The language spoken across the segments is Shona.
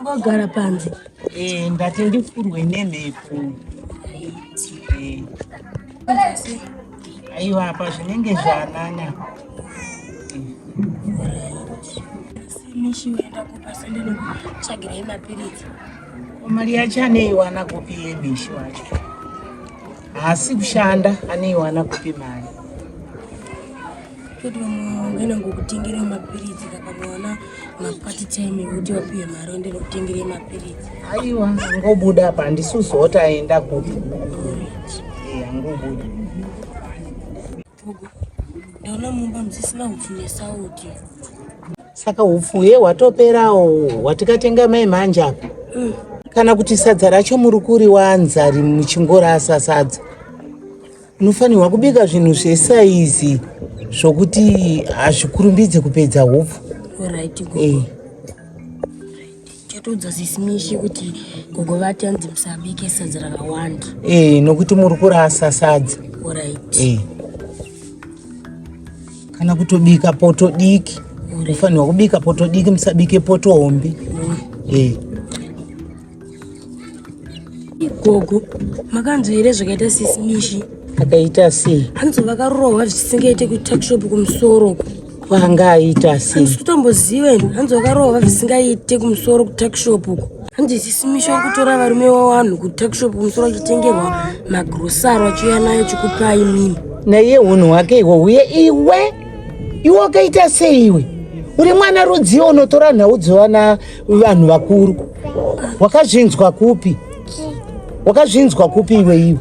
Ungogara panze. Eh, ndati ndifurwe nemhepo. Eh. Aiwa apa zvinenge zvanana. Mishi uenda kubasa ndinokutsvagirai mapiritsi. Mari yacho aneiwana kupi yemishi wacho? Haasi kushanda aneiwana kupi mari? Toti vamwe vangaenda ngokutengera mapiritsi kakawana mapati time ekuti vapiwe mari vaende nokutengera mapiritsi. Aiwa angobuda apa handisi kuzoti aenda kupi. Eh, angobuda. Gogo, ndaona mumba musisina hupfu nesauti. Saka hupfu he hwatoperawo hwatikatenga mai manje apa. Kana kuti sadza racho muri kuriwanza muchingorasa sadza. Unofanirwa kubika zvinhu zvesaizi zvokuti hazvikurumbidze kupedza hupfu. Alright gogo. Eh. Chatoudza sisi Mishi kuti gogo vati hanzi musabike sadza rakawanda. Eh, nokuti muri kurasa sadza. Alright. Eh. Kana kutobika poto diki. Unofanirwa kubika poto diki musabike poto hombe. Eh. Gogo, makanzwa here zvakaita sisi Mishi? Akaita sei? Hanzi vakarohwa zvisingaite kutuckshop kumusoro uko. Kwanga aita sei? Handisi kutomboziva ini. Hanzi vakarohwa zvisingaite kumusoro kutuckshop uko. Hanzi sisi Mishi vari kutora varume wavanhu kutuckshop kumusoro achitengerwa magrosari achiuya nayo chikupai mimi. Naiye hunhu hwake ihwo huye iwe iwe wakaita sei iwe uri mwana rudziwo unotora nhau dzevana vanhu vakuru wakazvinzwa kupi wakazvinzwa kupi iwe iwe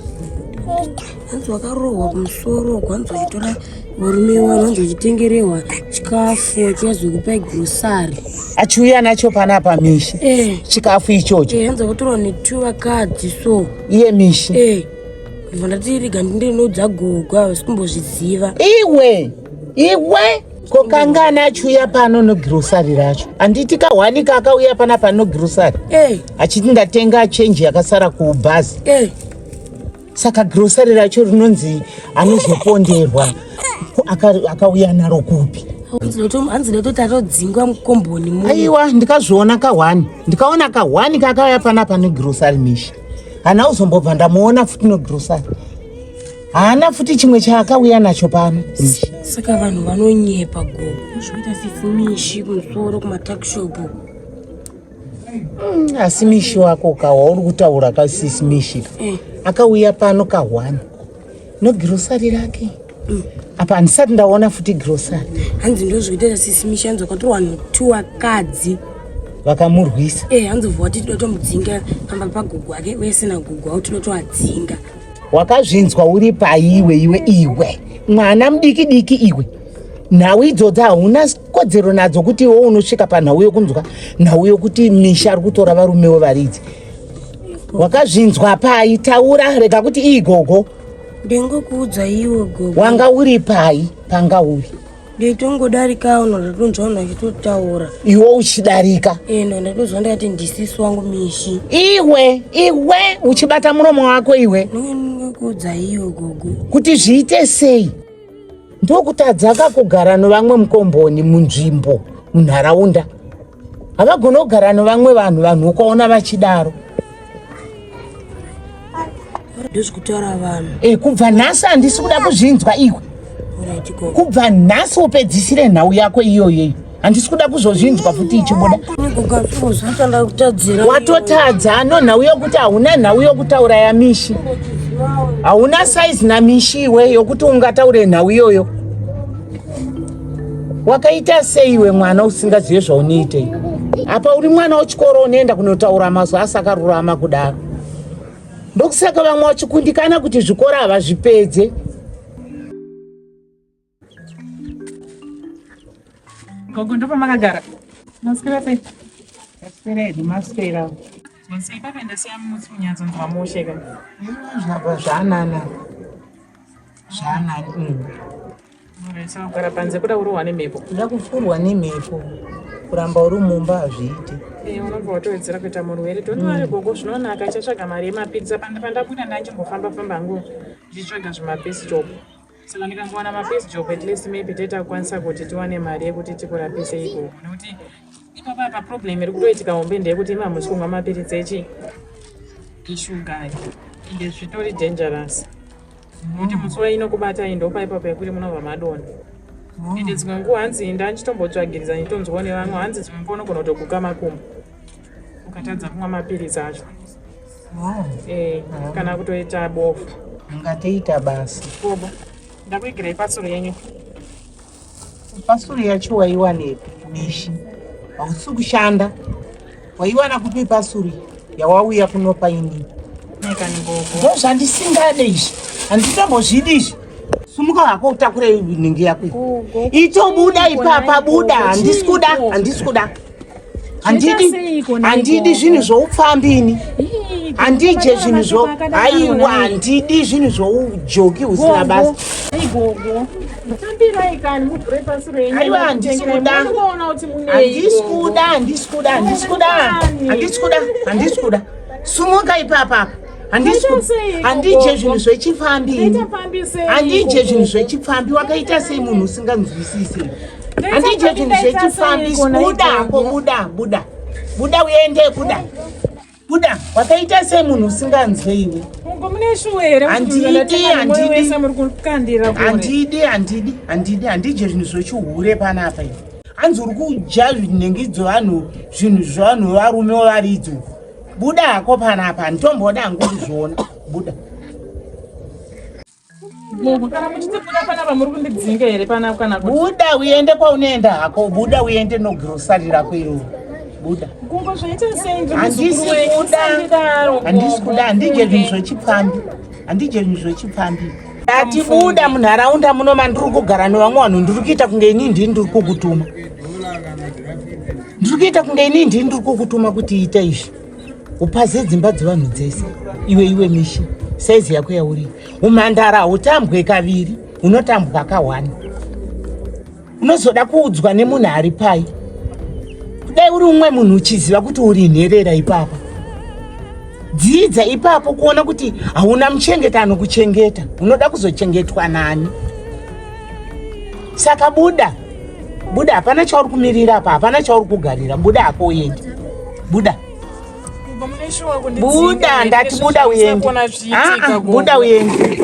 Hanzi wakarohwa kumusoro uko hanzi vachitora varume vanhu hanzi vachitengererwa chikafu achiyazokupai grosari. Achiuya nacho panapa Mishi Eh. chikafu ichocho Eh, hanzi vakatorwa netu vakadzi so. Iye Mishi Eh. Ndibva ndati rega ndinoudza gogo havasi kumbozviziva. Iwe iwe ko kangani achiuya pano negirosari racho handiti kahwani kakauya panapa nogirosari Eh. Achiti ndatenga chenji yakasara kubhazi. Eh. Saka girosari racho rinonzi anozoponderwa akauya naro kupi? Hanzi ndototi atodzingwa mukomboni mu. Aiwa ndikazviona kahwani ndikaona kahwani kakauya panapa negirosari Mishi hana kuzombobva ndamuona futi negirosari haana futi chimwe chaakauya nacho pano. Saka vanhu vanonyepa gogo zvikuita sisi Mishi kumusoro kumatakishopu. Asi Mishi wako ka wauri kutaura ka sisi Mishi ka akauya pano kahwani nogirosari rake apa handisati ndaona futi girosari. Hanzi ndozvikuita sisi Mishi hanzi vakatorwa netu vakadzi vakamurwisa. Eh, hanzi voti tinoda tomudzinga pamba pagogo wake wese nagogo wavo tinotoadzinga. Wakazvinzwa uri pai iwe iwe iwe mwana mudiki diki iwe nhau idzodzi hauna kodzero nadzo kuti iwe unosvika panhau yokunzwa nhau yokuti Misha ari kutora varumewo varidzi. Wakazvinzwa pai? Taura rega kuti ii gogo. Ndingokuudza iwe gogo. Wanga uri pai panga uri? Ndaitongodarika uno ndatonzwa vanhu vachitotaura. Iwe uchidarika? Eh, ndo ndatonzwa ndakati ndisisi wangu Mishi. Iwe iwe uchibata muromo wako iwe. Ndingokuudza iwe gogo. Kuti zviite sei? Ndokutadza kakugara novamwe mukomboni munzvimbo munharaunda. Havagoni kugara novamwe vanhu vanhu ukaona vachidaro. Ndozvikutaura vanhu. Eh, kubva nhasi handisi kuda kuzvinzwa iwe. Alright, gogo. Kubva nhasi upedzisire nhau yako iyoyo. Handisi kuda kuzozvinzwa futi ichibuda. Gogo handisi kutadzira. Watotadza no nhau yokuti hauna nhau yokutaura yaMishi. Hauna size naMishi iwe yokuti ungataure nhau iyoyo. Wakaita sei iwe mwana usingazive zvaunoita? Apa uri mwana wechikoro unoenda kunotaura mazwi asakarurama kudaro. Ndokusaka vamwe vachikundikana kuti zvikoro havazvipedze. Gogo ndopamakagara. Maswera sei? Maswera hedu maswera. Sei papa ndasiya mutsi kunyatsonzwa mushe ka. Zvabva zvanana. Zvanani. Saka kugara panze kuda kurohwa nemhepo. Kuda kupfurwa nemhepo. Kuramba uri mumba hazviite. Eh, unobva watowedzera kuita murwere. Don't worry gogo zvinonaka ichatsvaga mari yemapizza. Pandabuda ndandimbofamba famba hangu ndichitsvaga zvimapesi job. Saka ndikangowana mapesi job at least maybe toita kukwanisa kuti tiwane mari yekuti tikurapise ikoko. Nekuti Ipapa problem iri kutoitika hombe ndeyekuti imi hamusi kumwa mapiritsi echi eshuga aya ende zvitori dangerous nekuti musi wainokubatai ndopaipapo yekuti munobva madonha ende dzimwe nguva hanzi ndandichitombotsvagiriza ndichitonzwawo nevamwe hanzi dzimwe nguva unogona kutoguka makumbo ukatadza kumwa mapiritsi acho eh, kana kutoita bofu. Mungatoita basa. Bobo, ndakuigirai pasuru yenyu. Pasuru yacho waiwanepi Mishi? Hausi kushanda. Waiwana kupi pasuru yawauya kunopa inini? Ndozvandisingade izvi. Handitombozvidi izvi. Sumuka hako utakure nhingi yako. Itobuda ipapa buda. Handisi kuda, handisi kuda. Handidi handidi zvinhu zvoupfambi ini. Handidye zvinhu zvo haiwa handidi zvinhu zvoujoki husina basa. Aiwa handisi kuda. Handisi kuda, handisi kuda, handisi kuda. Handisi kuda, handisi kuda. Sumuka ipapa apa. Handidye zvinhu zvechipfambi. Handidye zvinhu zvechipfambi. Wakaita sei munhu usinganzwisisi? Handidye zvinhu zvechipfambi. Buda hako, buda, buda. Buda uende, buda. Buda, wakaita sei munhu usinganzwe iwe? Handidi, handidi. Handidi, handidi, handidi, handidye zvinhu zvechihure panapa iwe. Hanzi uri kudya zvinenge dzevanhu, zvinhu zvevanhu varume varidzo. Buda hako panapa, handitomboda hangu kuzviona. Buda. Gogo, kana muchitibuda panapa muri kundidzinga here panapa kana kuti? Buda uende kwaunoenda hako, buda uende nogrosari rako iroro. Buda. Gogo, zvaita sei ndiri Handisi muzukuru wenyu? kuda. Musandidaro, gogo. Handisi kuda, handidye zvinhu zvechipfambi. Handidye zvinhu zvechipfambi. Ndati buda munharaunda muno mandiri kugara nevamwe vanhu ndiri kuita kunge ini ndini ndiri kukutuma. Ndiri kuita kunge ini ndini ndiri kukutuma kuti ita izvi. Upaze dzimba dzevanhu dzese. Iwe iwe Mishi, saizi yako yauri. Umhandara hautambwe kaviri, unotambwa kahwani. Unozoda kuudzwa nemunhu ari pai. Kudai uri umwe munhu uchiziva kuti uri nherera ipapa. Dzidza ipapo kuona kuti hauna muchengeta anokuchengeta. Unoda kuzochengetwa nani? Saka buda. Buda, hapana chauri kumirira apa, hapana chauri kugarira. Buda hako uende. Buda. Buda, ndati buda uende. Ah, ah, buda uende.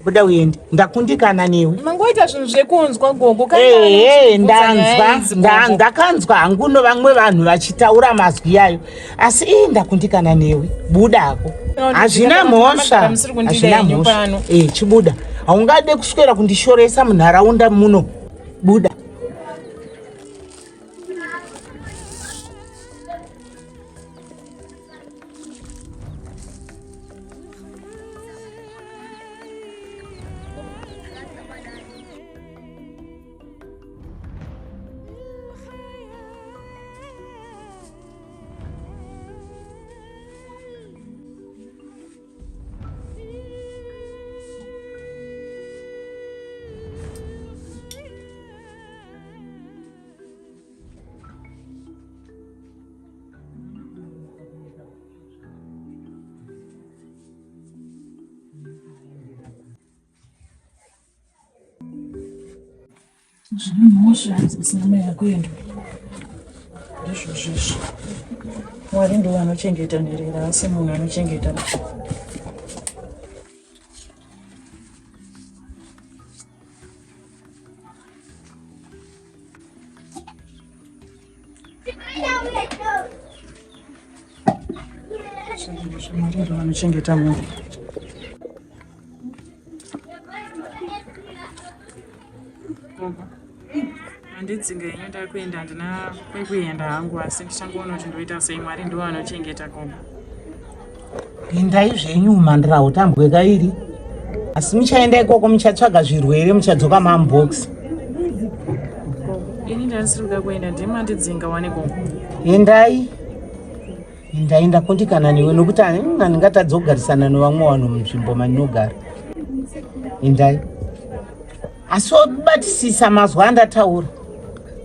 Buda uende. Ndakundikana newe. Mangoita zvinhu zvekunzwa gogo. Ehe, ndanzwa, ndakanzwa hangu novamwe vanhu vachitaura mazwi ayo. Asi ii ndakundikana newe. Buda hako. Hazvina mhosva. Hazvina mhosva. Eh, chibuda. Haungade kuswera kundishoresa munharaunda muno. Buda. Zvine mhosva isina mai akuenda ndizvo zvezvo. Mwari ndiwo anochengeta nherera asi munhu anochengeta. Mwari ndiwo anochengeta munhu. Handidzinga henyu ndakuenda handina kwekuenda hangu asi ndichangoona kuti ndoita sei Mwari ndiwo anochengeta gogo. Endai zvenyu mhandara hutambwe kairi asi muchaenda ikoko muchatsvaga zvirwere muchadzoka mambox. Ini ndandisiri kuda kuenda ndimandidzinga wani gogo. Endai. Ndai ndakundikana newe nokuti handingatadza kugarisana nevamwe vanhu munzvimbo mandinogara. Endai. Asi wobatisisa mazwi andataura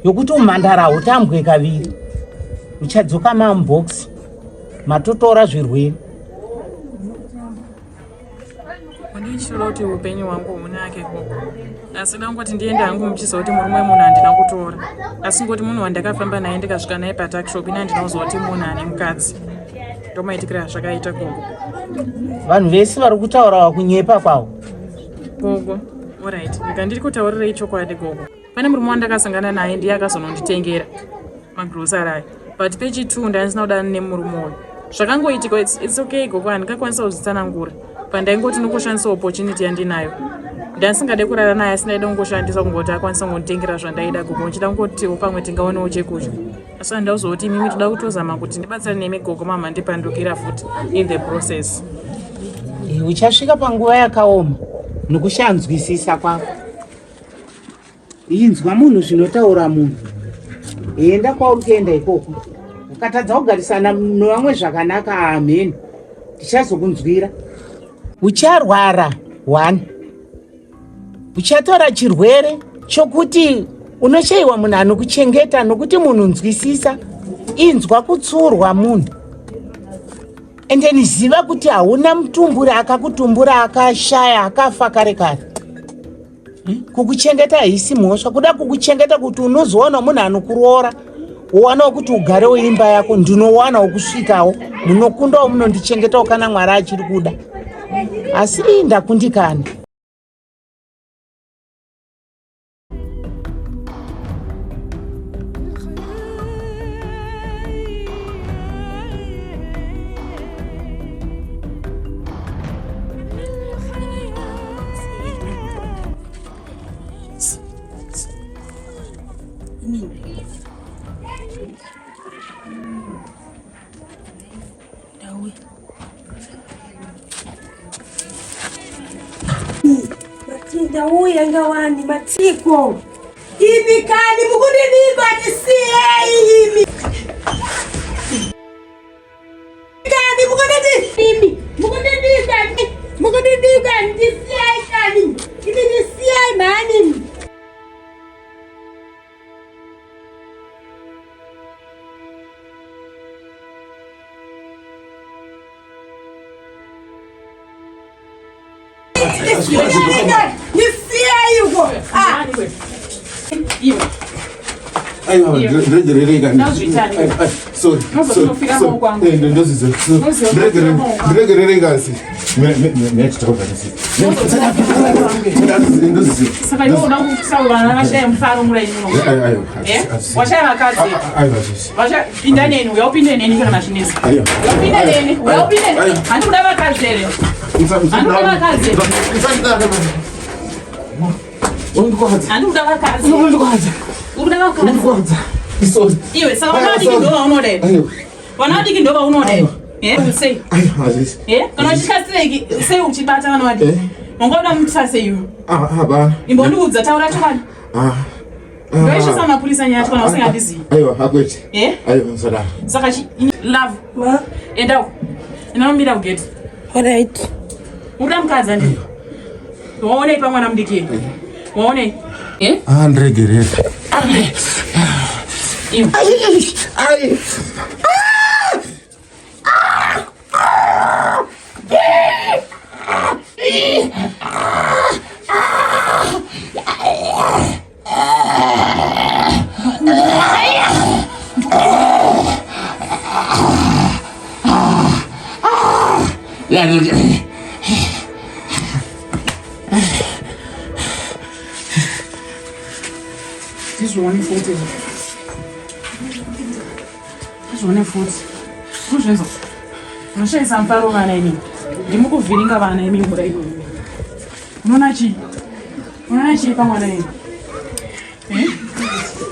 yokuti umhandara hautambwe kaviri. Uchadzoka mambox matotora zvirwere. Ndoda kuti upenyu hwangu hunake gogo. Asi ndangoti ndiende hangu muchiziva kuti murume wemunhu handina kutora. Asi ngoti munhu wandakafamba naye ndikasvika naye patakshop ini handina kuziva kuti munhu ane mukadzi. Ndomaitikira azvakaita gogo. Vanhu vese vari kutaura kunyepa kwavo. Gogo, alright. Ndika ndiri kutaurirei chokwadi gogo. Pane murume wandakasangana naye ndiye akazononditengera magrosari aya. But pechi 2 ndandisina kudana nemurume uyu. Zvakangoitika it's okay gogo handingakwanisa kuzvitsanangura. Pandaingoti ndingoshandisa opportunity yandinayo. Ndandisingade kurara naye asi ndaida kungoshandisa kungoti akwanisa kungonditengera zvandaida gogo. Ndichida kungotiwo pamwe tingaonewo chekudya. Asi handauzooti imimi toda kutozama kuti ndibatsire nemi gogo mama ndipandukira futi in the process. Uchasvika panguva yakaoma nokushanzwisisa kwako. Inzwa munhu zvinotaura munhu. Enda kwauri kuenda ikoko. Ukatadza kugarisana nevamwe zvakanaka amen. Tichazokunzwira. Ucharwara one. Uchatora chirwere chokuti unoshaiwa munhu anokuchengeta nokuti munhu nzwisisa. Inzwa kutsurwa munhu. Ende niziva kuti hauna mutumburi akakutumbura akashaya akafa kare kare. Kukuchengeta haisi mhosva, kuda kukuchengeta kuti unozowana munhu anokuroora wowanawo kuti ugarewo imba yako, ndinowanawo kusvikawo munokundawo munondichengetawo kana Mwari achiri kuda, asi ii ndakundikana. Ndauya ngawani matiko imi kani mukundidimba tisiyei imi Kani mukundidi imi mukundidika mukundidika ndisiyai kani imi ndisiyai mhani. Ndiregererei kasi. Saka iwe unoda kutaura vana vashaya mufaro muraini muno. Washaya vakadzi. Pinda neni, uya upinde neni kana mazvinetsa. Upinde neni, uya upinde neni. Handi kuda vakadzi here? Handi kuda vakadzi. Handi kuda vakadzi. Uri kuda vakadzi. Iwe saka vana vadiki ndo vaunoda here? Vana vadiki ndo vaunoda here? Eh, sei? Eh, kana uchitya sei sei uchibata vana vadiki? Wanga uda mutya sei iwe? Imbondiudza taura chokwadi. Ndoisvisa mapurisa nyaya yacho kana usingandizivi. Aiwa, hakwete. Eh? Aiwa, musadaro. Saka chi love. Ma? Enda uko. Inomira kugate. Alright. Uda mukadzi andi. Waonei pa mwana mudiki? Waonei? Eh? Ah, ndiregerere. Iwe. Ai, ai. Ndizvione futi. Ndizvione futi. Kuzvinzwa. Munoshaisa mufaro vana imi. Ndimukuvhiringa vana imi mura iyoyo. Unoona chii? Unoona chii pamwana imi? Eh?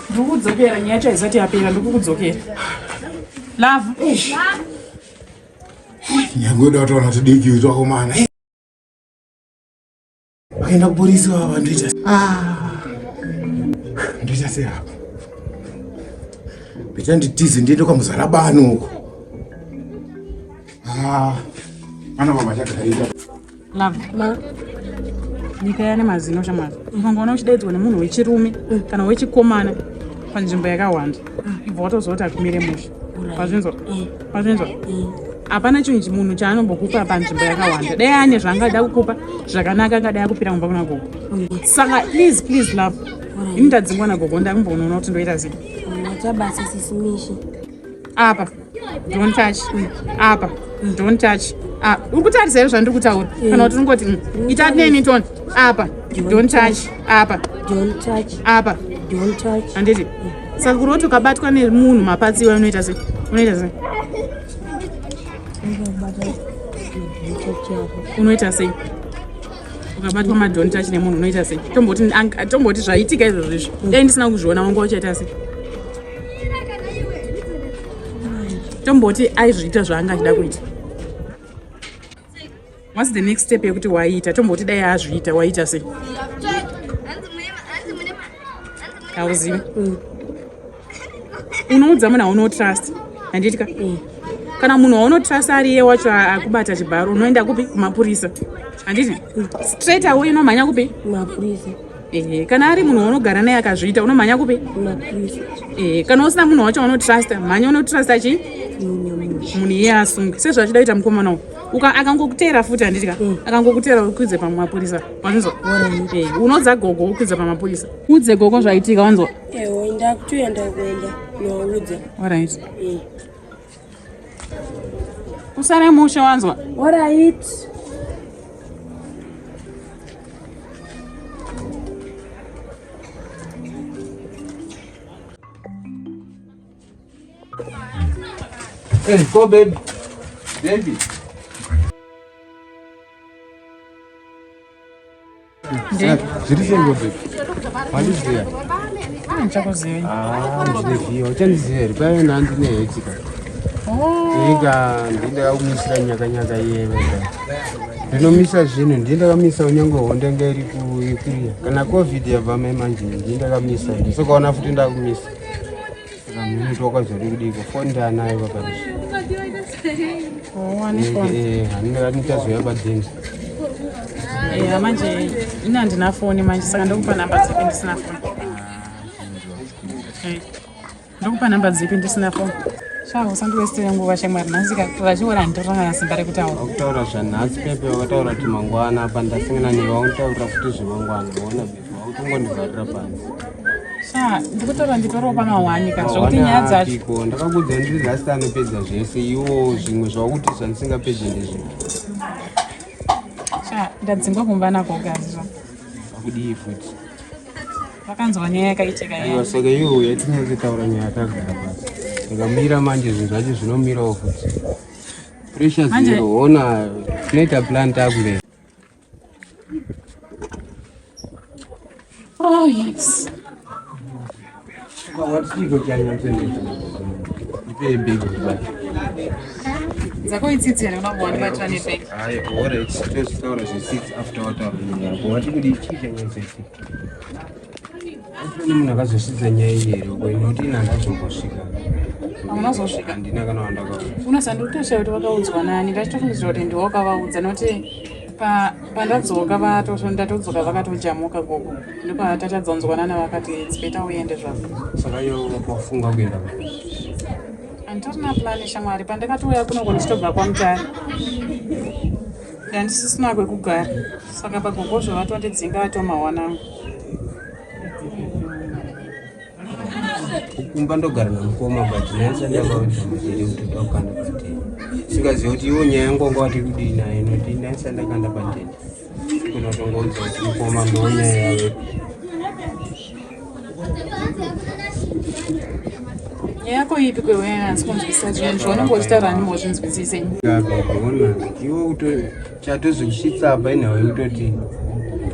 Ndikukudzokera nyaya yacho haisati yapera ndikukudzokera. Love. Nyange uda kutaura tudiki twakomana. Vakaenda kupolisi vava ndoita ah ndoita sei apa? Beta nditize ndiende kwaMuzarabani uko. Ah ana baba chagarika. Love. Ma. Nyika yane mazino shamwari. Ukangoona uchidaidzwa nemunhu wechirume kana wechikomana panzvimbo yakawanda. Ibva watozoti akumire mushe. Pazvinzwa? Pazvinzwa? Hapana chinhu munhu chaanombokupa panzvimbo yakawanda. Dai ane zvaangada kukupa zvakanaka angadai akupira kumba kuna gogo. Saka please please love. Ini ndadzingwa nagogo ndakumbonoona kuti ndoita sei. Chabasa sisi Mishi. Apa don't touch. Apa don't touch. Ah, uri kutarisa here zvandiri kutaura? Kana kuti ungoti ita neni tone. Apa don't touch. Apa don't touch. Apa don't touch. Handiti? Saka kuroti ukabatwa nemunhu mapatsi iwe unoita sei? Unoita sei? Unoita sei? Ukabatwa madon't touch nemunhu unoita sei? Tomboti tomboti zvaitika izvozvo izvi. Dai ndisina kuzviona wanga uchaita sei? Tomboti aizviita zvaanga achida kuita. What's the next step yekuti waiita? Tomboti dai azviita waiita sei? Hauzivi. Unoudza munhu aunotrust. Handiti ka? Kana munhu waunotrust ari iye wacho akubata chibharo unoenda kupi? Kumapurisa. Handiti? Straight away unomhanya kupi? Mapurisa. Ehe, kana ari munhu waunogara naye akazviita unomhanya kupi? Mapurisa. Ehe, kana usina munhu wacho waunotrust, mhanya unotrust chii? Munhu iye asunge. Sezvachida kuita mukomana uyu. Uka akangokuteera futi handiti ka? Akangokuteera ukwidze pamapurisa. Wanzwa? Eh, unoudza gogo ukwidze pamapurisa. Udze gogo zvaitika wanzwa? Ewo ndakutoenda kuenda noudza. Alright. Usare mushe wanzwa? Alright. Hey, go baby. Baby. Zviri sei go baby? Wandiziva? Ndichakuziva. Ah, ndinoziva. Uchandiziva here? Paive nandine heti ka. Oh. Ega ndindakumisira nyaka nyaka iyewe. Ndinomisa zvinhu, ndindakamisa kunyange honda inga iri kuya. Kana COVID yabva mai manje ndindakamisa. Ndisokaona futi ndakumisa. Saka munhu wakazori kudiko foni ndaanayo paparisi. Oh, ane foni. Eh, handingatazouya padeni. Eh, manje ini handina foni manje saka ndokupa namba dzipi ndisina foni. Eh, ndokupa namba dzipi ndisina foni. Sha usandiwestire nguva shamwari nhasi ka vachiona handitorina simba rekutaura. Wakutaura zvanhasi pepe wakataura kuti mangwana apa ndasangana newe wakutaura futi zvemangwana waona bebi wakutongondivharira panze. Sha ndikutaura nditoriwo pamahwani ka zvokuti nyaya dzacho. Iko ndakakuudza ndiri rasta anopedza zvese iwo zvimwe zvawakuti zvandisingapedze ndezvipi. Sha ndadzingwa kumba nagogo azvo. Akudii futi. Vakanzwa nyaya yakaitika Aiwa iya. saka iwo uya tinyatsotaura nyaya tagara pasi. Ndakamira manje zvinhu zvacho zvinomirawo futi. Pressure Manje- zero ona tinoita plan takumberi. Oh yes. Watiko chanyatsoendesa. Ipe big bag. Dzako itsitsi here unombowa ndibatira nebag. Hayi, alright, tozotaura zvesix after wataura nyaya. Wati kudii chii chanyatsoitika? Pane munhu akazosvitsa nyaya iyi here uko inoti ini handazombosvika. Haunazosvika. Handina kana wandakaudza. Unoziva ndikutoshaya kuti vakaudzwa nani ndachitofungidzira kuti ndiwe wakavaudza nokuti pandadzoka ndatodzoka vakatojamuka gogo ndopatatadzanzwanana vakati it's better uende zvako. Saka iwe wafunga kuenda kupi? Handitorina plani shamwari pandakatouya kunoko ndichitobva kwaMutare ndandisisina kwekugara saka pagogo zvavatondidzinga atomawana angu. Kumba ndogara namukoma but ndaisati ndakaudza mujeri kuti ndoda kukanda patende. Singazivi kuti iwo nyaya yangu wanga wati kudii nayo noti ndaisati ndakanda patende. Kuna kutongoudza kuti mukoma ndo nyaya yavo. Nyaya yako ipi kwewe hanzi kunzwisisa zvinhu zvaunenge uchitaura handimbozvinzwisise. Ona iwe chatozokusvitsa apa inhau yekutoti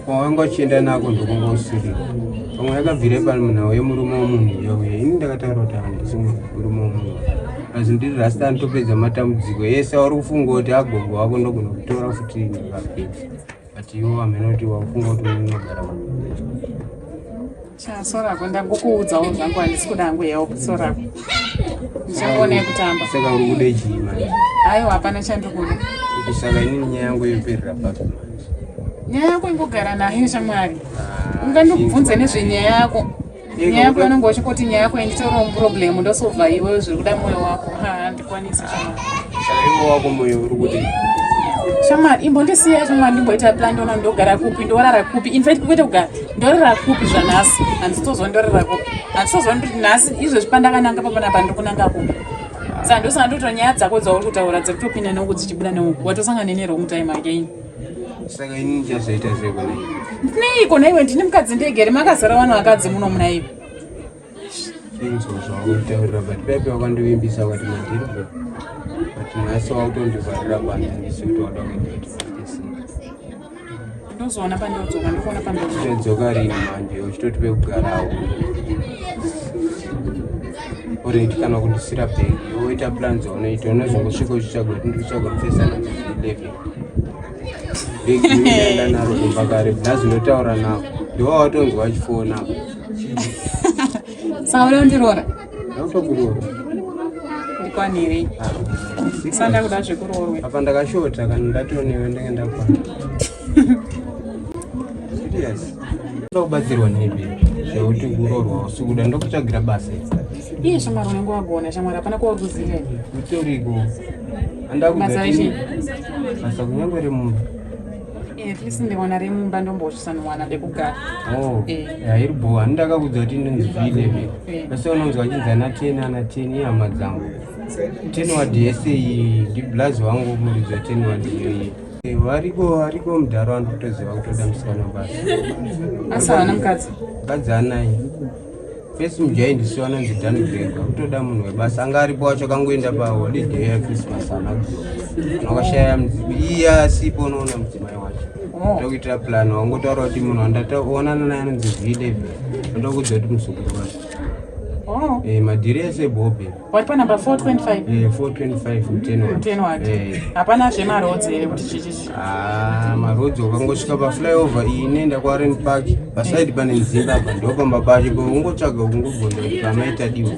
kwawanga uchienda nako ndokunga usiri. Pamwe yakabvira pano munhau yemurume wemunhu yauya. Ini ndakataura kuti handisi murume wemunhu. Asi ndiri rasta anotopedza matambudziko ese auri kufunga kuti agogo wako ndogona kutora futi ndikapedza. But iwe wamhena kuti wakufunga kuti unogara Sorako ndangokuudzawo zvangu handisi kuda hangu help sorako. Ndichangoona yekutamba. Saka uri kuda chii manje? Aiwa hapana chandiri kuda. Saka inini nyaya yangu yoperera papi manje? Nyaya yako ingogara nayo shamwari. Ungandibvunze nezvenyaya yako. Nyaya yako unenge uchingoti nyaya yako inditoriwo muproblem ndosovha iwewe zviri kuda mwoyo wako. Handikwanisi shamwari. Saka iwe wako moyo uri kuti Shamwari, imbondisiya shamwari, ndimboita plan, ndoona ndogara kupi, ndorara kupi. In fact, kwete kugara, ndorara kupi zvanhasi. Handisitozwa ndorara kupi, handisitozwa ndoti nhasi izvezvi pandakananga papanapa ndiri kunanga kupi. Saka ndosaka ndoto nyaya dzako dzauri kutaura dzekutopinda neuku dzichibuda neuku, watosangana neni wrong time again. Saka ini ndichazoita sei kona iwe? Neiko naiwe? Ndini mukadzi ndegere, makazara vanhu vakadzi muno muna iwe. Chinzwa zvawakutaurira, but pepe wakandivimbisa wakati mandiri, but nhasi wakutondivharira panze, handisi kuti wada kuita kuti ndiite sei. Ndozoona pandodzoka, ndikuona pandodzoka. Uchadzoka rini manje uchitoti pekugarawo already kana kundisira bhegi, woita plan dzaunoita, unozongosvika uchitsvaga kuti ndiri kutsvaga mufesa anonzi V11, bhegi ndaenda naro kumba kare, blazi unotaura navo ndiwo watonzwa achifona. Saka uda kundiroora? Ndakutokuroora. Ndikwanirei, sanda kuda zvekuroorwe. Apa ndakashota, kana ndatonewe ndenge ndakwana. Serious, ndoda kubatsirwa nei baby, zvekuti kuroorwa usikuda, ndokutsvagira basa iri. Iye shamwari, unenge wagona shamwari, hapana kwauri kuziva. Utoriko. Basa rechii? Basa kunyange remumba. At least ndikaona remumba ndombosanowana pekugara. Oh. Ya, iri bho. Hani ndakakudza kuti inonzi V11. Basi unonzwa achinzi ana 10, ana 10 ihama dzangu. 10 ward yese iyi ndiblazi wangu, muridzi wa 10 ward iyoyi. Variko, variko mudharo anotoziva kutoda musikana basa. Asi havana mukadzi? Mukadzi anaye. Fesi mujai ndisiwo anonzi Dan Gregor, kutoda munhu webasa. Anga aripo wacho, akangoenda paholiday yaChristmas, haana kudzoka. Unokashaya iye asipo, unoona mudzimai wacho. Ndokuitira plan, wangotaura kuti munhu wandataonana naye anonzi V11, ndokuudza kuti muzukuru wacho. Madhiri ese bhobhe. Wati panumber 425? 425 10 ward. 10 ward. Hapana zvemaroads here, kuti chichichi? Ah, maroads, wakangosvika paflyover iyi inoenda kwaWarren Park, pasaidi pane nzimba apa, ndopamba pacho ungotsvaga, ungobvunza kuti pamaita diwa.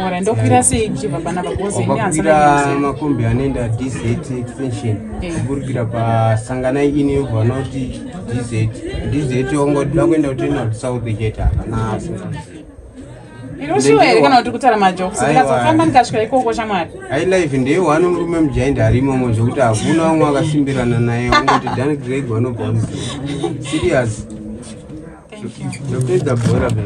Ora, ndokwira sei kuchibva panapa? Because ini Wakakwira handisana. Makombi anoenda DZ Extension, kuburikira pasanganai ini, yobva vanoti DZ, DZ, wangoda kuenda kuTenward South chete, hapana asingazivi. Irushiwa here kana kuti kutaura majokes? Aiwa. Ndikazofamba ndikasvika ikoko shamwari. Hailife ndeye one murume mujaindi arimomo, zvokuti hakuna umwe akasimbirana naye. Ungoti Dan Greg, vanobva vamuziva. Serious, ndopedza bhora be.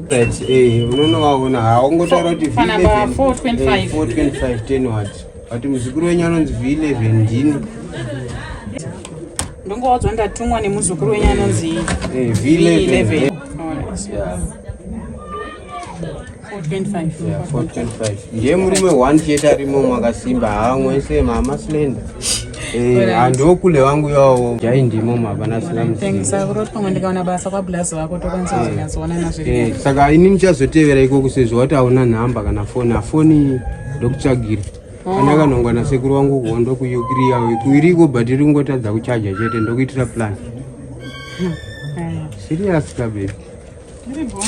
Right, unonovaona, haungotaura kuti Panapa V11, 425. 425 10 ward, vati muzukuru wenyu anonzi V11 ndini. Ndongowadzwa ndatumwa nemuzukuru wenyu anonzi V11. V11. Alright. 425. Yeah, 425 ndiye murume one chete arimo makasimba, haamwe mama slender. Handokule wangu yawo jai ndimo, hapana sina. Thanks. Saka kuroti pamwe ndikaona basa kwablazi vako tokwanisa kuzonyatsoonana zviri. Saka ini ndichazotevera ikoko, sezvo wati hauna nhamba kana foni, afoni ndokutsvagira. Kana akanongwa nasekuru wangu kuho, ndokuyukiriyawo kuiriko, but iri kungotadza kuchaja chete, ndokuitira plan. Serious ka baby. Iripo.